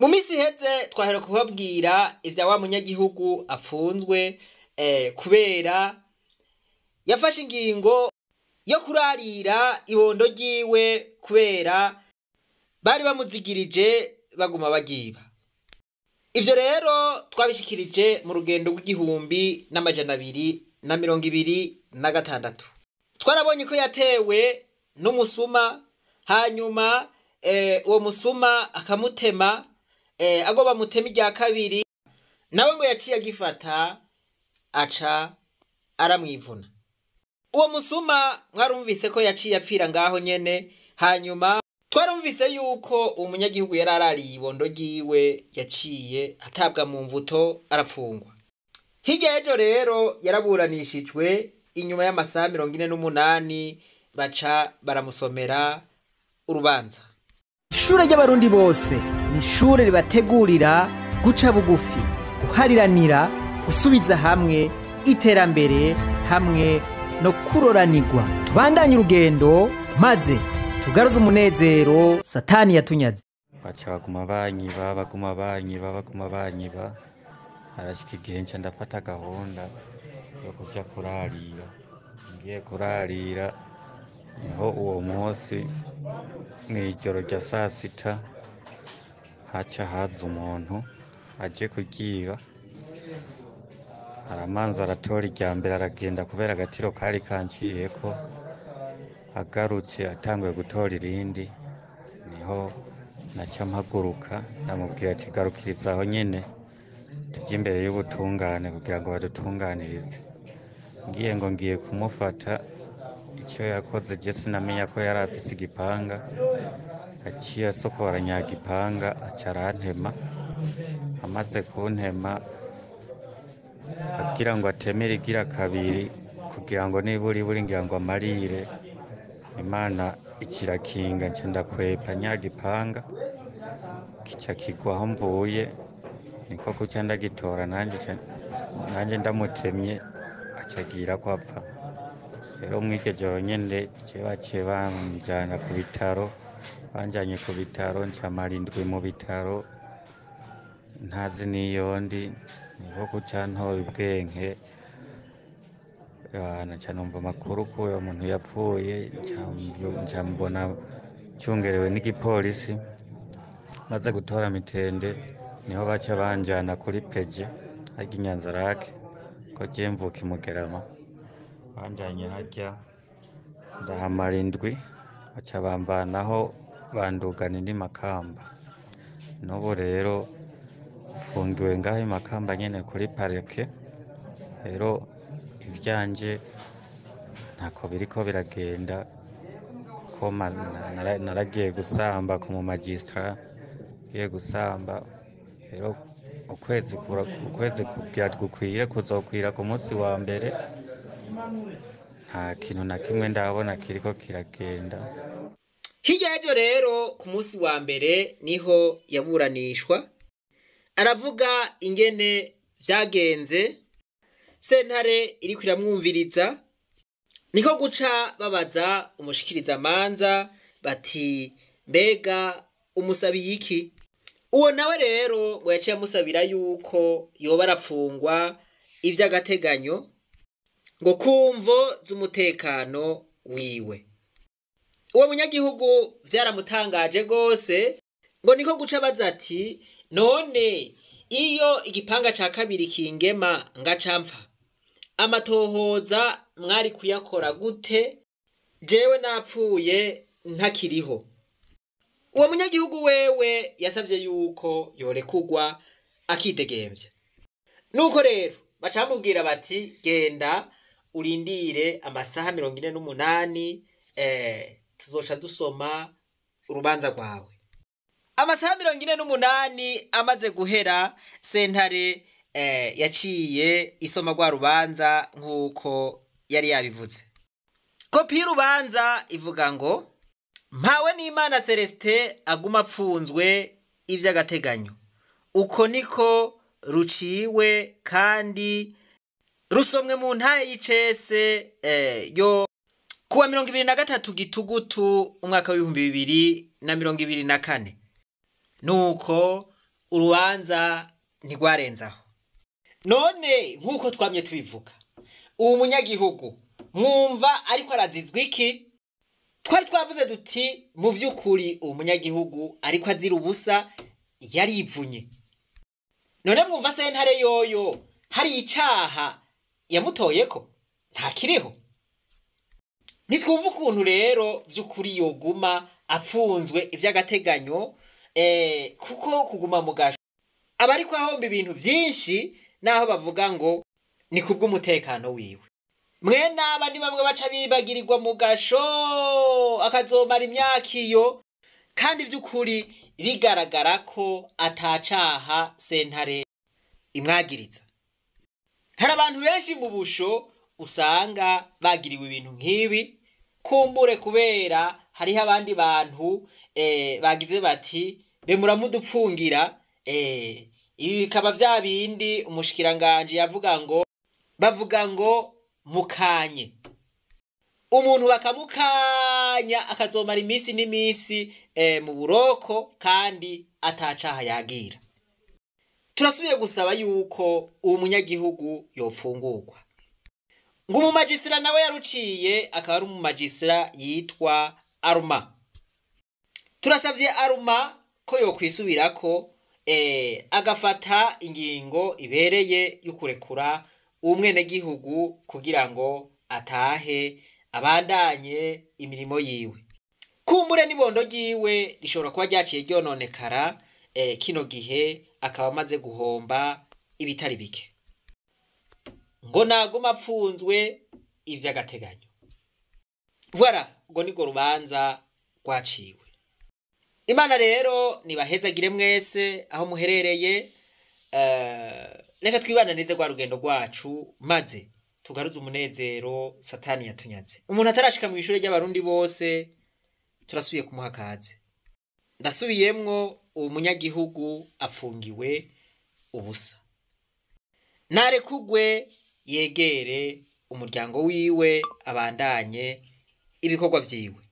Mu minsi iheze twahera kubabwira ivya wa munyagihugu afunzwe kubera yafashe ingingo yo kurarira ibondo ryiwe kubera bari bamuzigirije baguma bagiba. Ivyo rero twabishikirije mu rugendo rw'1226. Twarabonye ko yatewe n'umusuma, hanyuma uwo musuma akamutema, agomba mutema irya kabiri, nawe ngo yaciye agifata aca aramwivuna. Uwo musuma mwarumvise ko yaciye apfira ngaho nyene. Hanyuma twarumvise yuko uwo munyagihugu yari arariye ibondo ryiwe yaciye atabwa mu mvuto arafungwa. Hirya y'ejo rero yaraburanishijwe inyuma y'amasaha 48 baca baramusomera urubanza. Ishure ry'Abarundi bose ni ishure ribategurira guca bugufi, guhariranira, gusubiza hamwe, iterambere hamwe no kuroranirwa. Tubandanye urugendo maze tugaruze umunezero Satani yatunyaze. Baca baguma banyiba, baguma banyiba, baguma banyiba. Harashika igihe nca ndafata gahunda yo kuja kurarira. Ngiye kurarira niho uwo munsi mw'ijoro rya sasita haca haza umuntu aje kuryiba, aramanza aratora irya mbere aragenda kubera agatiro kari kanciyeko. Agarutse atanguye gutora irindi, niho naca mpaguruka ndamubwira ati garukiriza aho nyene tuje imbere y'ubutungane kugira ngo badutunganirize. Ngiye ngo ngiye kumufata, ico yakoze je sinamenya ko yari afise igipanga, aciye asokora nyagipanga aca arantema. Amaze kuntema agira ngo ateme irigira kabiri kugira ngo niburiburi ngira ngo amarire, Imana ikirakinga nca ndakwepa nyagipanga kica kigwa aho mvuye, niko kuca ndagitora nanje ndamutemye aca agira ko apfa. Rero mw'iryo joro nyene je baciye banjana ku bitaro, banjanye ku bitaro nca mara indwi mu bitaro ntazi n'iyo ndi, niko kuca ntora ubwenge. Nca numva amakuru ko uwo muntu yapfuye, nca mbona ncungerewe n'igipolisi. Maze gutora mitende niho baca banjana kuri peje harya i Nyanzarake, ko je mvuka i Mugerama. Banjanye harya ndahamara indwi, baca bamvanaho bandugana indi Makamba. N'ubu rero mfungiwe ngaho i Makamba nyene kuri parike. Rero ivyanje ntako biriko biragenda kuko naragiye gusamba ku mu magistrat, ngiye gusamba rero ukwezi kugira gukwire kuzokwira ku munsi wa mbere, nta kintu na kimwe ndabona kiriko kiragenda. Hirya y'ejo rero ku munsi wa mbere niho yaburanishwa, aravuga ingene vyagenze. Sentare iriko iramwumviriza, niko guca babaza umushikirizamanza bati mbega umusabiye iki? Uwo nawe rero ngo yaciye amusabira yuko yoba arafungwa ivy'agateganyo ngo kumvo z'umutekano wiwe. Uwo munyagihugu vyaramutangaje gose, ngo niko guca abaza ati none iyo igipanga ca kabiri kingema ngaca mpfa, amatohoza mwari kuyakora gute jewe napfuye ntakiriho? Uwo munyagihugu wewe yasavye yuko yorekugwa akidegemvya. Nuko rero baca bamubwira bati genda urindire amasaha 48, tuzoca dusoma urubanza rwawe. Amasaha 48 amaze guhera, sentare yaciye isoma rwa rubanza nk'uko yari yabivuze. Kopi y'urubanza ivuga ngo Mpawe n'Imana Celestin aguma apfunzwe ivy'agateganyo. Uko niko ruciwe kandi rusomwe mu ntahe y'icese yo kuwa 23 Gitugutu umwaka w'ibihumbi bibiri na mirongo ibiri na kane. Nuko Urubanza ntirwarenzaho. None nk'uko twamye tubivuga, uwo munyagihugu mwumva ariko arazizwa iki? Twari twavuze duti mu by'ukuri uwo munyagihugu ariko azira ubusa, yarivunye. None mwumva sentare yoyo hari icaha yamutoyeko? Ntakiriho. Ntitwumva ukuntu rero by'ukuri yoguma apfunzwe iby'agateganyo, kuko kuguma mu gasho aba ariko ahomba ibintu byinshi, naho bavuga ngo ni kubw'umutekano wiwe. Mwe naba ni bamwe baca bibagirirwa mu gasho akazomara imyaka iyo, kandi by'ukuri bigaragara ko atacaha sentare imwagiriza. Hari abantu benshi mu busho usanga bagiriwe ibintu nk'ibi, kumbure kubera hariho abandi bantu bagize bati be muramudupfungira. Ibi bikaba vya bindi umushikiranganje yavuga ngo bavuga ngo mukanye umuntu, bakamukanya akazomara iminsi n'iminsi mu buroko kandi atacaha yagira. Turasubiye gusaba yuko uwo munyagihugu yofungurwa. Ngo umumajisira nawe yaruciye akaba ari umumajisira yitwa Aruma. Turasavye Aruma ko yokwisubirako, agafata ingingo ibereye y'ukurekura umwenegihugu kugira ngo atahe abandanye imirimo yiwe. Kumbure n'ibondo ryiwe rishobora kuba ryaciye ryononekara, kino gihe akaba amaze guhomba ibitari bike. Ngo naguma apfunzwe ivy'agateganyo. Voilà, ngo nirwo rubanza rwaciwe. Imana rero nibahezagire mwese aho muherereye. Reka twibananize rwa rugendo rwacu, maze tugaruze umunezero Satani yatunyaze. Umuntu atarashika mu ishure ry'abarundi bose turasubiye kumuha kaze. Ndasubiyemwo, uwo munyagihugu apfungiwe ubusa. Narekugwe yegere umuryango wiwe, abandanye ibikorwa vyiwe.